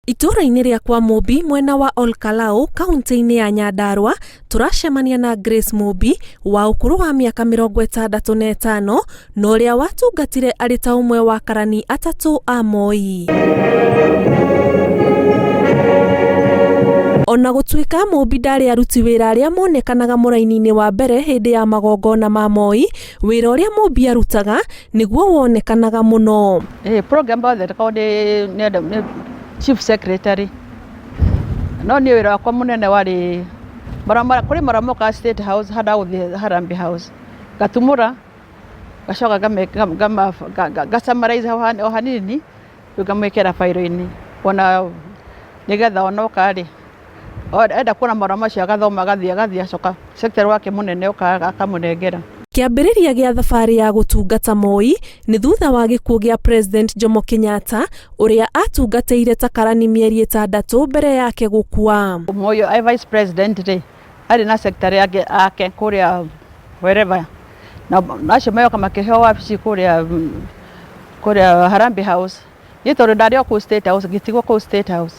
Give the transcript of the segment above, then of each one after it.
Itũũra-inĩ rĩa kwa Mũmbi mwena wa Olkalau kaunti-inĩ ya Nyandarua tũracemania na Grace Mũmbi wa ũkũrũ wa mĩaka 65 na ũrĩa watungatire arĩ ta ũmwe wa karani atatũ a Moi. Ona gũtuĩka Mũmbi ndarĩ aruti wĩra arĩa monekanaga mũraini-inĩ wa mbere hĩndĩ ya magongona ma Moi, wĩra ũrĩa Mũmbi arutaga nĩguo wonekanaga mũno. Program bathondekagwo nĩ chief secretary, no niĩ wĩra wakwa mũnene warĩ kũrĩ marũa mokaga State House handũ ha gũthiĩ Harambee House, ngatumũra ngacoka nga summarize o hanini rĩu ngamwĩkĩra bairo-inĩ ona nĩgetha ona oka rĩ, enda kuona marũa macio agathoma agathiĩ agathiĩ agacoka secretary wake mũnene oka akamũnengera. Kĩambĩrĩria gĩa thabarĩ ya gũtungata Moi nĩ thutha wa gĩkuũ gĩa President Jomo Kenyatta ũrĩa atungatĩire ta karani mĩeri 6 mbere yake gũkua. Moi e vice president rĩ, arĩ na secretary ake kũrĩa wherever, na acio magoka makĩheo wabici kũrĩa Harambee House. Niĩ tondũ ndarĩ o kũu State House, ngĩtigwo kũu State House,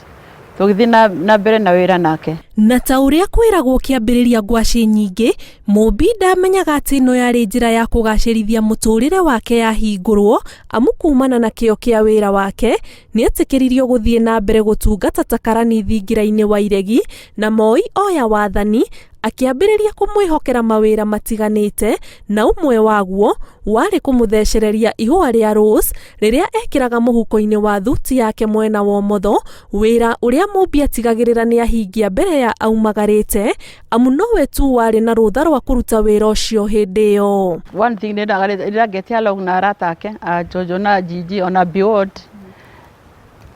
tũgĩthiĩ na mbere na wĩra nake. Na ta ũrĩa kwĩragwo kĩambĩrĩria ngwacĩ nyingĩ, Mũmbi ndamenyaga atĩ ĩno yarĩ njĩra ya kũgacĩrithia mũtũrĩre wake yahingũrwo, amu kumana na kĩo kĩa wĩra wake, nĩetĩkĩririo gũthiĩ na mbere gũtungata ta karani thingira-inĩ wa Iregi, na Moi oya wathani, akĩambĩrĩria kũmwĩhokera mawĩra matiganĩte, na ũmwe waguo warĩ kũmũthecereria ihũa rĩa rose rĩrĩa ekĩraga mũhuko-inĩ wa thuti yake mwena wa ũmotho, wĩra ũrĩa Mũmbi atigagĩrĩra nĩahingia mbere ya aumagarĩte, amu nowe tu warĩ na rũtha rwa kũruta wĩra ũcio hĩndĩ ĩyo. One thing nĩ along na arata ake a Jojo na Gigi ona Biwott,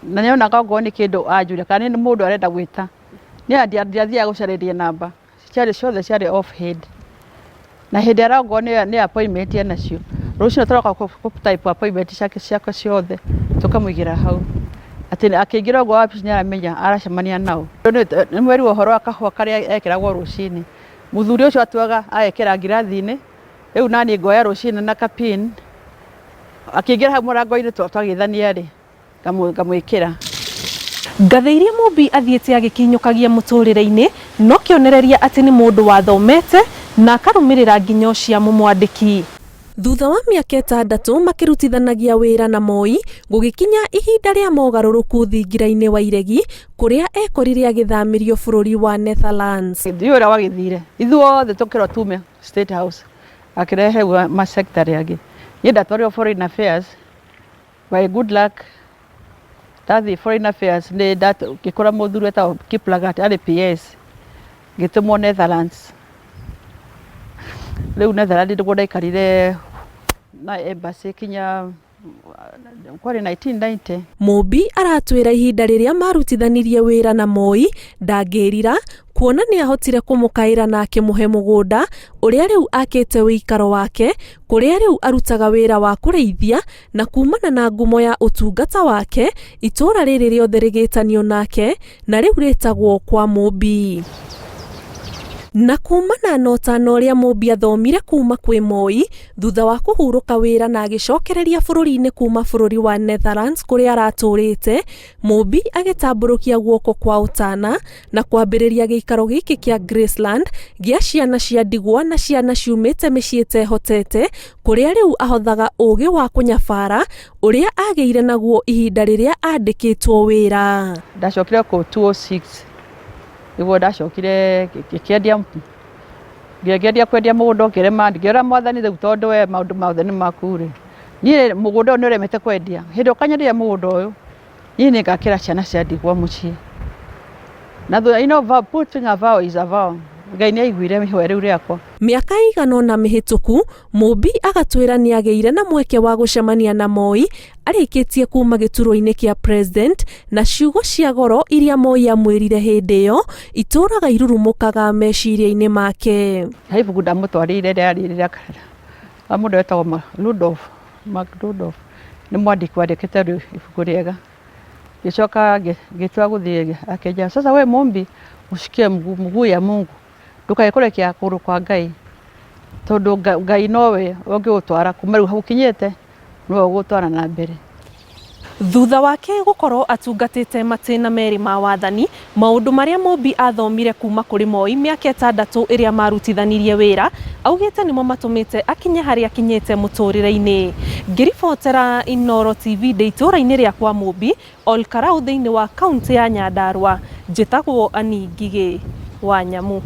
na nĩonaga okorwo nĩ kĩndũ anjũria kana nĩ mũndũ arenda gwĩta, niĩ ndiathiaga gũcarĩria namba, ciarĩ ciothe ciarĩ off head. Na hĩndĩ ĩrĩa okorwo nĩ appointment enacio, rũcinĩ tũroka gũ type appointment ciake ciothe tũkamũigĩra hau. Atĩ akĩingĩra ũguo wabici nĩaramenya aracemania nao. Nĩ mwerirwo ũhoro wa kahũa karĩa ekĩragwo rũcinĩ. Mũthuri ũcio atuaga agekĩra ngirathi-inĩ, rĩu naniĩ ngoya rũcinĩ na kapin, akĩingĩra hau mũrango-inĩ twageithania rĩ, ngamwĩkĩra. Ngathĩ iria Mũmbi athiĩte agĩkinyũkagia mũtũrĩre-inĩ no kĩonereria atĩ nĩ mũndũ wathomete na akarũmĩrĩra nginyo cia mũmwandĩki. Thutha wa mĩaka 6 makĩrutithanagia wĩra na Moi, gũgĩkinya ihinda rĩa mogarũrũku thingira-inĩ wa Iregi kũrĩa ekorire agĩthamĩrio bũrũri wa Netherlands. Ndiũĩ ũrĩa gwagĩthire, ithuothe tũkĩrwo tume State House, akĩrehe ma secretary angĩ. Niĩ ndatwarirwo Foreign Affairs, by good luck ndathiĩ Foreign Affairs nĩ ngĩkora mũthuri wetagwo Kiplagat arĩ PS, ngĩtũmwo Netherlands. Rĩu Netherlands nĩguo ndaikarire na embassy kinya kwarĩ 1990. Mũmbi aratwĩra ihinda rĩrĩa marutithanirie wĩra na Moi ndangĩrira kuona nĩahotire kũmũkaĩra na akĩmũhe mũgũnda ũrĩa rĩu akĩte wĩikaro wake kũrĩa rĩu arutaga wĩra wa kũrĩithia na kumana na ngumo ya ũtungata wake itũũra rĩrĩ rĩothe rĩgĩtanio nake na rĩu rĩtagwo kwa Mũmbi. Na kumana na ũtana ũrĩa Mũmbi athomire kuma kwĩ Moi thutha wa kũhurũka wĩra na agĩcokereria bũrũri-inĩ kuma bũrũri wa Netherlands kũrĩa aratũrĩte, Mũmbi agĩtambũrũkia guoko kwa ũtana na kwambĩrĩria gĩikaro gĩkĩ kĩa Graceland gĩa ciana cia ndigwa na ciana ciumĩte mĩciĩ ĩtehotete kũrĩa rĩu ahothaga ũgĩ wa kũnyabara ũrĩa agĩire naguo ihinda rĩrĩa andĩkĩtwo wĩra. Ndacokire kũu 206 nĩguo ndacokire ngĩkĩendia ngĩgeria kwendia mũgũnda ũkĩrema, ngĩra mwathani rĩu tondũ we maũndũ mothe nĩ maku rĩ, niĩ mũgũnda ũyũ nĩ ũremete kwendia, hĩndĩ ĩrĩa ũkanyenderia mũgũnda ũyũ, niĩ nĩ ngakĩra ciana cia ndigwa mũciĩ. Na thutha, you know, vow, putting a vow is a vow. Ngai nĩ aiguire ihoya rĩu rĩakwa. Mĩaka ĩigana ũna mĩhĩtũku, Mũmbi agatwĩra nĩagĩire na mweke wa gũcemania na Moi arĩkĩtie kuma gĩturwa-inĩ kĩa president na ciugo cia goro iria Moi amwĩrire hĩndĩ ĩyo itũraga irurumũkaga meciria-inĩ make. He ibuku ndamũtwarĩire rĩarĩ rĩrĩa mũndũ wetagwo Rudolf, Mark Rudolf, nĩ mwandĩki wandĩkĩte ibuku rĩega. Ngĩcoka ngĩtua gũthiĩ akĩnjĩra, sasa we Mũmbi ushikie mguu ya Mungu, ndũkae kũrekia kũgũrũ kwa Ngai, tondũ Ngai nowe ũngĩgũtwara kuma rĩu hau ũkinyĩte, nowe ũgũgũtwara na mbere. Thutha wake gũkorwo atungatĩte matĩna merĩ ma wathani, maũndũ marĩa Mumbi athomire kuma kũrĩ Moi mĩaka ĩtandatũ ĩrĩa marutithanirie wĩra, augĩte nĩmo matũmĩte akinye harĩa akinyĩte mũtũrĩre-inĩ. Ngĩribotera Inooro TV ndĩ itũra-inĩ rĩa kwa Mumbi, Ol Kalou thĩinĩ wa kaũntĩ ya Nyandarua, njĩtagwo Annie Ngigĩ wa Nyamu.